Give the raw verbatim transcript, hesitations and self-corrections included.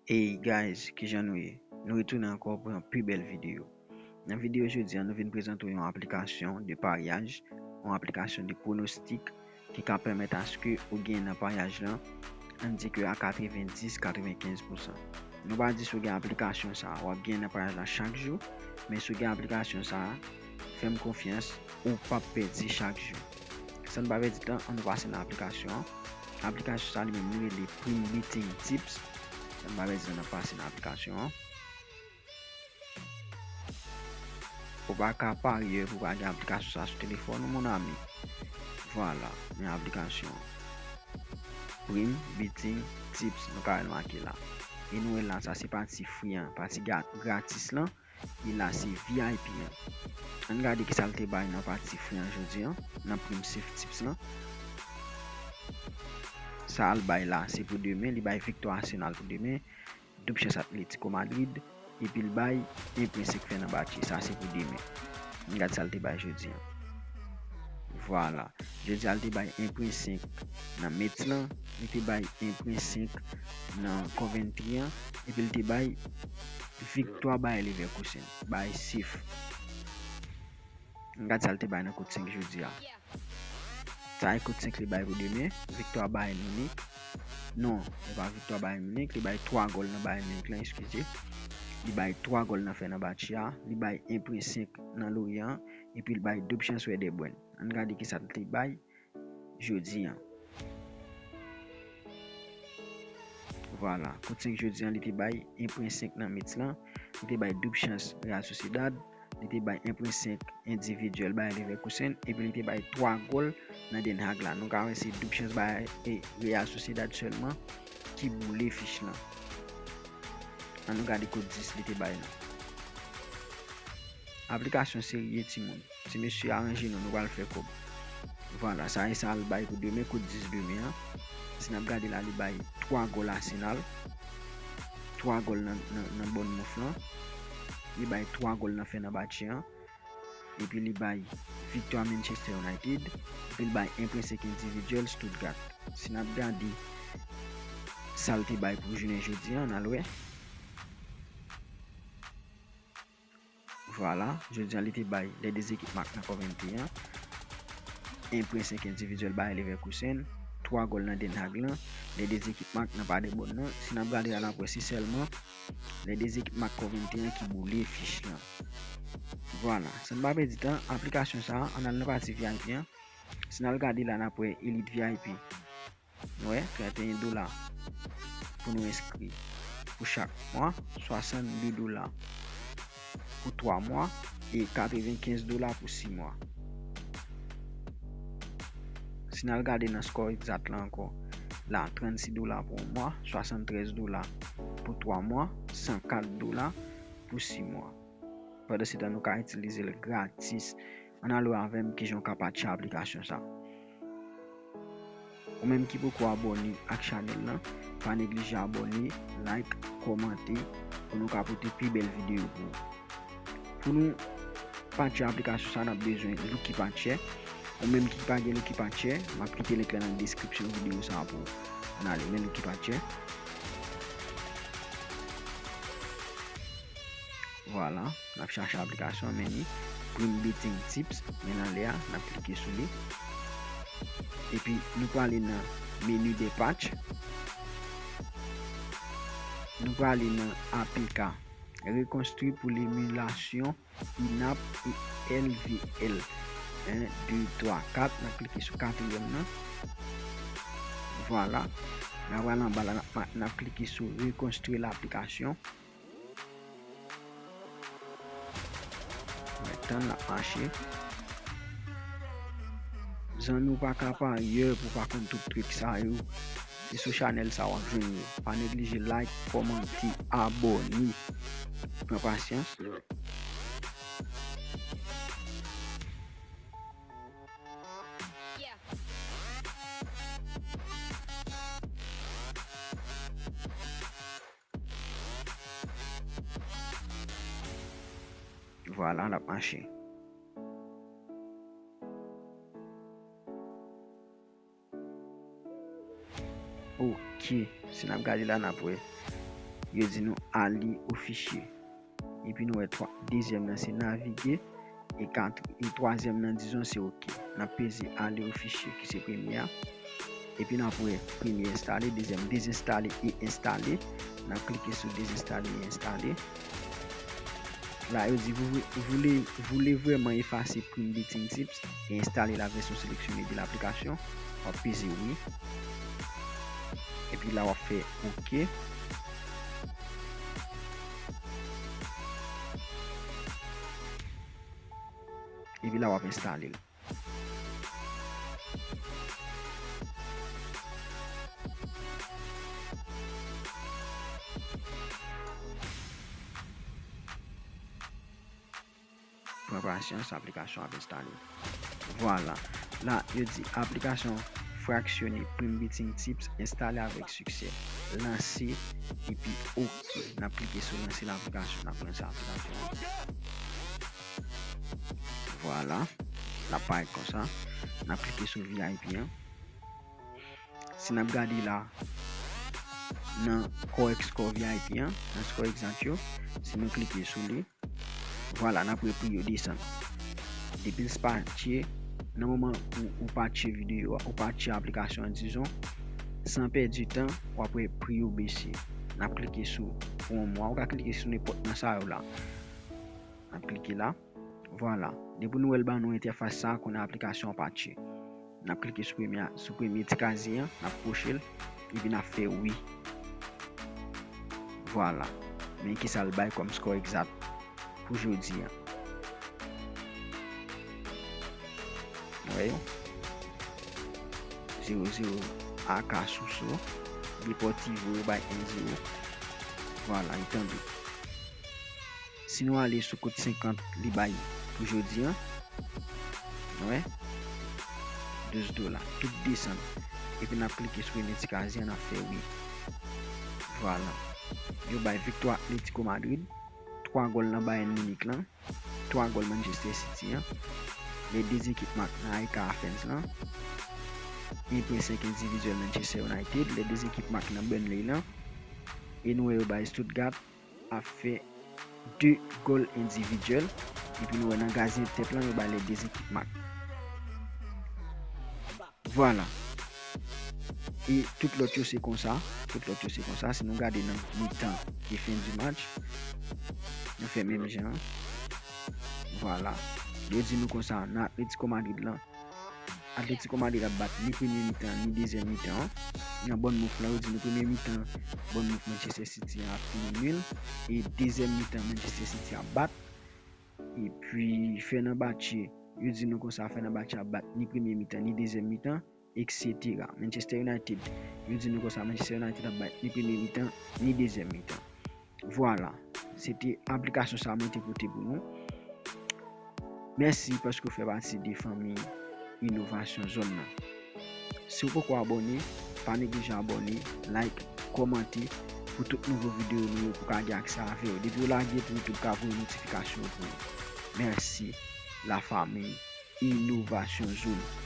Hey guys, kijan nou ye? Nou retounen ankò pou yon pi bèl videyo. Nan videyo jodi a, nou vin prezante w yon aplikasyon de paryaj, yon aplikasyon de pwonostik ki ka pèmèt aske ou gen nan paryaj lan, ann di ke a katrevenndis, katrevenkenz pousan. Nou pa di si w gen aplikasyon sa a, w ap gen nan paryaj la chak jou, men si w gen aplikasyon sa a, fè m konfyans, ou p ap pèdi chak jou. San n pa pèdi tan, ann nou pase nan aplikasyon an. Aplikasyon sa li menm li rele Prim Betting Tips. San n pa pèdi tan, n ap pase nan aplikasyon an. Ou pa ka parye pou w pa gen aplikasyon sa sou telefòn ou, mon ami. Vwala, men aplikasyon an. Prim Betting Tips, nou ka wè l make la. E nou wè la, sa se pati free an, pati ga-, gratis lan. E la se V I P an. Ann gade kisa l te bay nan pati free an jodi an, nan Prim Safe Tips lan. Sa l bay la, se pou demen, li bay viktwa Arsenal pou demen, doub chans Atletico Madrid, epi l bay en pwen senk fè nan batje. Sa se pou demen. Ann gade sa l te bay jodi an. Vwala. Jodi a, l te bay en pwen senk nan Metz lan, li te bay en pwen senk nan Coventry an, epi l te bay viktwa Bayer Leverkusen, bay Sif. N gad sa l te bay nan kout senk jodi a. Sa e kout senk li bay pou demen, viktwa Bayern Munich. Non, e pa viktwa Bayern Munich, li bay twa gòl nan Bayern Munich lan, eskize. Li bay twa gòl nan fè nan match la, li bay en pwen senk nan Lorient, epi l bay doub chans Werder Bremen. Ann gade kisa l te bay jodi an. Vwala, kout senk jodi an, li te bay en pwen senk nan Metz lan, li te bay doub chans Real Sociedad, li te bay en pwen senk endividyèl Bayer Leverkusen, epi li te bay twa gòl nan Den Haag la. Nou ka wè se doub chans Bayer e Real Sociedad sèlman ki boule fich lan. Ann nou gade kout dis li te bay lan. Aplikasyon serye, timoun. Ti mesye, aranje nou, nou pral fè kòb. Vwala, sa e sa l bay pou demen, kout dis demen an. Si n ap gade la, li bay twa gòl Arsenal, twa gòl nan, nan, nan Bournemouth lan, li bay twa gòl nan Fenerbahçe an, epi li bay viktwa Manchester United, epi li bay en pwen senk endividyèl Stuttgart. Si n ap gade sa l te bay pou jounen jodi an, n al wè. Vwala, jodi an li te bay les deux équipes marquent nan Coventry an, en pwen senk endividyèl Bayer Leverkusen, twa gòl nan Den Haag lan, les deux équipes marquent nan Paderborn nan. Si n ap gade la, n ap wè se sèlman les deux équipes marquent Coventry an ki boule fich lan. Vwala, san n pa pèdi tan, aplikasyon sa a, ann al nan pati V I P an. Si n al gade la, n ap wè Elite V I P. Nou wè, trannteyen dola pou nou enskri pou chak mwa, swasannde dola pou twa mwa e katrevenkenz dola pou sis mwa. Si n al gade nan score exact la ankò, la, trannsis dola pou yon mwa, swasanntrèz dola pou twa mwa, san kat dola pou sis mwa. Pandan se tan, nou ka itilize l gratis. Ann al wè avè m kijan w ka patche aplikasyon sa. Ou menm ki poko abòne ak chanèl lan, pa neglije abòne, like, kòmante, pou nou ka pote pi bèl videyo pou ou. Pou nou patche aplikasyon sa, n ap bezwen Lucky Patcher. Ou menm ki pa gen Lucky Patcher, m ap kite link lan nan deskripsyon videyo sa pou ou. Ann ale, men Lucky Patcher. Vwala, n ap chache aplikasyon an, men li, Prim Betting Tips, men l anlè a, n ap klike sou li. Epi, nou prale nan menu de patch. Nou prale nan A P K, rekonstwi pou lemilasyon INAP e L V L. En, de, twa, kat, n ap klike sou katriyèm nan. Vwala, n ap prale anba la, n ap, n ap klike sou rekonstwi laplikasyon. Mwen tann l ap mache. Zanmi, w pa ka paryè pou w pa konn tout trik sa yo. Se sou chanèl sa w ap jwenn yo. Pa neglije like, kòmante, abòne. Pran pasyans. Vwala, l ap mache. Ok, si n ap gade la, n ap wè yo di nou aller au fichier. Epi nou wè twa, dezyèm nan se navige, e kat, e twazyèm nan, dizon, se oke. N ap peze aller au fichier, ki se premye a. Epi n ap wè premye enstale, dezyèm dezenstale e enstale. N ap klike sou dezenstale e enstale. La, yo di, vous, vous, voulez, voulez vraiment effacer Prime Betting Tips et installer la version sélectionnée de l'application? W ap peze wi. Epi la, w ap fè oke. Epi la, w ap enstale l. Pran pasyans, aplikasyon ap enstale. Vwala. La, yo di aplikasyon fraksyone Prime Betting Tips enstale avèk siksè. Lanse epi oke. N ap klike sou lanse laplikasyon. N ap lanse aplikasyon an. Vwala. L ap parèt konsa. N ap klike sou V I P an. Si n ap gade la, nan Core Score V I P an, nan score exact yo, si nou klike sou li, vwala, n ap wè pri yo desann. Depi l patche, nan moman ou, ou patche videyo a, ou patche aplikasyon an, dizon, san pèdi tan, w ap wè pri yo bese. N ap klike sou pou yon mwa, ou ka klike sou nenpòt nan sa yo la. N ap klike la. Vwala. Depi nou wè l ban nou entèfas sa a, kounye a aplikasyon an patche. N ap klike sou premye, sou premye ti kazye an, n ap kwoche l, epi n ap fè wi. Vwala. Men kisa l bay kòm score exact pou jodi a. Wè yo. Zewo zewo, A K Soso, Deportivo yo bay en zewo. Vwala, li tonbe. Si nou ale sou kot senkant, li bay pou jodi a. Wè. Douz dola. Tout desann. Epi n ap klike sou premye ti kazye an, n ap fè wi. Vwala. Yo bay viktwa Atletico Madrid. Twa gòl nan Bayern Munich lan. Twa gòl Manchester City an. Les deux équipes marquent nan A E K Athens lan. En pwen senk endividyèl Manchester United. Les deux équipes marquent nan Burnley lan. E nou wè yo bay Stuttgart ap fè de gòl endividyèl. Epi nou wè nan gazyen tèt lan, yo bay les deux équipes marquent. Vwala. E tout lòt yo se konsa. Tout lòt yo se konsa. Si nou gade nan mitan e fen di match, nou fè menm jan an. Vwala. Yo di nou konsa, nan Atletico Madrid lan, Atletico Madrid ap bat ni premye mitan, ni dezyèm mitan an. Nan Bournemouth lan, yo di nou premye mitan, Bournemouth Manchester City an ap fini nil. E dezyèm mitan, Manchester City ap bat. Epi Fenerbahçe, yo di nou konsa, Fenerbahçe ap bat ni premye mitan, ni dezyèm mitan, et cetera. Manchester United, yo di nou konsa, Manchester United ap bat ni premye mitan, ni dezyèm mitan. Vwala, se te aplikasyon sa mwen te pote pou nou. Mèsi paske w fè pati de fanmi Inovasyon Zòn nan. Si w poko abòne, pa neglije abòne, like, kòmante pou tout nouvo videyo nou yo pou ka gen aksè avè w. Depi w lage pou YouTube ka voye notifikasyon pou ou. Mèsi, la famille Inovasyon Zone.